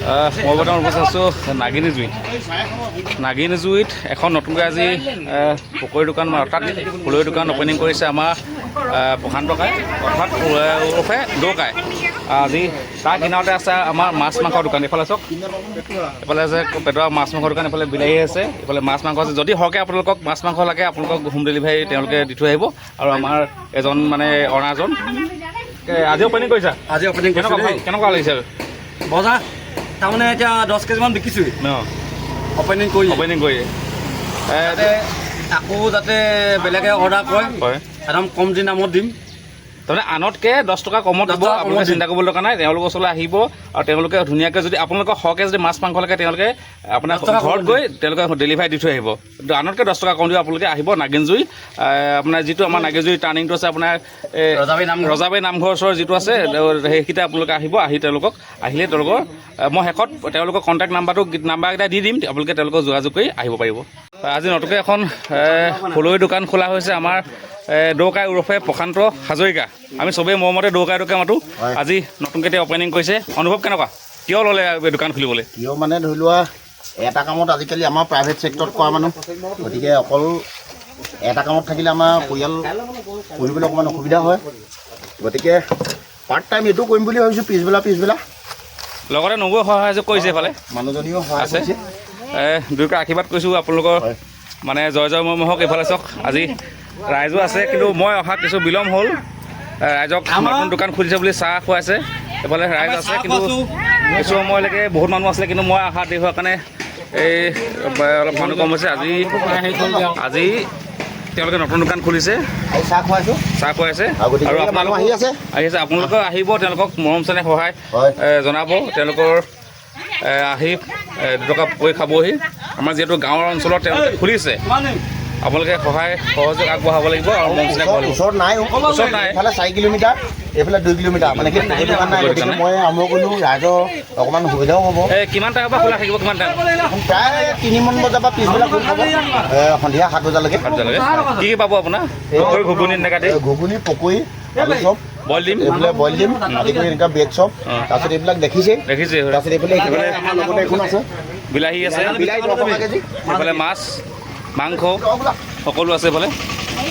মই বৰ্তমান উপস্থিত আছোঁ নাগিনী জুইত। নাগিনী জুইত এখন নতুনকৈ আজি পকৰী দোকান, অৰ্থাৎ ফুলৰি দোকান অ'পেনিং কৰিছে আমাৰ প্ৰশান্ত কাই, অৰ্থাৎ ওৰফে দৌকাই। আজি তাৰ কিনাৰতে আছে আমাৰ মাছ মাংসৰ দোকান। এইফালে চাওক, এইফালে আছে পেটুৱা মাছ মাংসৰ দোকান, এইফালে বিলাহী আছে, এইফালে মাছ মাংস আছে। যদি সৰহকৈ আপোনালোকক মাছ মাংস লাগে, আপোনালোকক হোম ডেলিভাৰী তেওঁলোকে দি থৈ আহিব। আৰু আমাৰ এজন মানে অনাৰজন আজি অ'পেনিং কৰিছা। আজি অপেনিং কৰিছোঁ। কেনেকুৱা দেই। কেনেকুৱা লাগিছে? বজাৰ তাৰমানে এতিয়া 10 কেজিমান বিকিছোঁৱেই অপেনিং কৰি। অ'পেনিং কৰি যাতে আকৌ যাতে বেলেগে অৰ্ডাৰ কৰে, একদম কমটি দামত দিম। তাৰমানে আনতকৈ 10 টকা কমত 10 দিব। টকা কমত আপোনালোকে দিম। চিন্তা কৰিব দৰকাৰ নাই। তেওঁলোকৰ ওচৰলৈ আহিব আৰু তেওঁলোকে ধুনীয়াকৈ যদি আপোনালোকক সৰহকৈ যদি মাছ মাংস লাগে, তেওঁলোকে আপোনাৰ 10 টকা ঘৰত কমত গৈ তেওঁলোকে ডেলিভাৰী দি থৈ আহিব। কিন্তু আনতকৈ 10 টকা কম দিব। আপোনালোকে আহিব নাগিনজুই, আপোনাৰ যিটো আমাৰ নাগিনজুই টাৰ্ণিংটো আছে আপোনাৰ ৰজাবাৰী নামঘৰ। ৰজাবাৰী নামঘৰৰ ওচৰৰ যিটো আছে, সেইকেইটা আপোনালোকে আহিব। আহি তেওঁলোকক আহিলে তেওঁলোকৰ মই শেষত তেওঁলোকৰ কণ্টেক্ট নাম্বাৰকেইটা দি দিম, আপোনালোকে তেওঁলোকক যোগাযোগ কৰি আহিব পাৰিব। আজি নতুনকৈ এখন ফুলৰি দোকান খোলা হৈছে আমাৰ দৌকাই ওৰফে প্ৰশান্ত হাজৰিকা। আমি চবেই মৰমতে দৌকাই দৌকাই মাতোঁ। আজি নতুনকৈ এতিয়া অ'পেনিং কৰিছে, অনুভৱ কেনেকুৱা? কিয় ল'লে এই দোকান খুলিবলৈ? কিয় মানে ধৰি লোৱা, এটা কামত আজিকালি আমাৰ প্ৰাইভেট ছেক্টৰত কৰা মানুহ, গতিকে অকল এটা কামত থাকিলে আমাৰ পৰিয়াল পুহিবলৈ অকণমান অসুবিধা হয়। গতিকে পাৰ্ট টাইম এইটো কৰিম বুলি ভাবিছোঁ, পিছবেলা পিছবেলা। লগতে নবৌ সহায় কৰিছে এইফালে। মানুহজনীও সহায় আছে। কৰিছে। দুয়োকে আশীৰ্বাদ কৰিছোঁ আপোনালোকৰ। মানে জয় জয় ময় হওক। এইফালে চাওক, আজি ৰাইজো আছে, কিন্তু মই অহা কিছু বিলম্ব হ'ল। ৰাইজক নতুন দোকান খুলিছে বুলি চাহ খুৱাইছে। এইফালে ৰাইজ আমাৰ আছে, চাহ কিন্তু খুৱাইছোঁ। কিছু সময়লৈকে বহুত মানুহ আছিলে, কিন্তু মই অহা দেৰি হোৱাৰ কাৰণে এই অলপ মানুহ কম হৈছে। আজি তেওঁলোকে নতুন দোকান খুলিছে। আৰু চাহ খুৱাইছোঁ। চাহ খুৱাইছে। আৰু গতিকে আৰু মানুহ আপোনালোক আহি আছে। আহি আছে। আপোনালোকেও আহিব, তেওঁলোকক মৰম চেনেহ সহায় জনাব। তেওঁলোকৰ আহি 2 টকা পৰি খাবহি। আমাৰ যিহেতু গাঁৱৰ অঞ্চলত তেওঁলোকে খুলিছে, আপোনালোকে সহায় সহযোগ আগবঢ়াব লাগিব আৰু মৰম চেনেহ কৰিব লাগিব। ওচৰত নাই। ওচৰত নাই। এইফালে 4 কিলোমিটাৰ, এইফালে 2 কিলোমিটাৰ, মানে কি পকী দোকান নাই। পকী দোকান গতিকে নাই। মই আৰম্ভ কৰিলোঁ, ৰাইজৰ অকণমান সুবিধাও হ'ব। কিমান টাইমৰ পৰা খোলা থাকিব, কিমান টাইম? প্ৰায় 3মান বজাৰ পৰা পিছবেলা খোল খাব, সন্ধিয়া 7 বজালৈকে। 7 বজালৈকে। কি কি পাব আপোনাৰ? পকৰী, ঘুগুনি এনেকা দি? ঘুগুনি, পকৰী, আলু চপ। বইল ডিম। এইফালে বইল ডিম আদি কৰি এনেকুৱা ব্ৰেড চপ। তাৰপিছত এইবিলাক দেখিছেই। দেখিছে। তাৰপিছত এইফালে এইফালে আমাৰ লগতে এখন আছে। বিলাহী আছে। বিলাহী 10 টকা কেজি। এইফালে মাছ মাংস সকলো আছে এইফালে।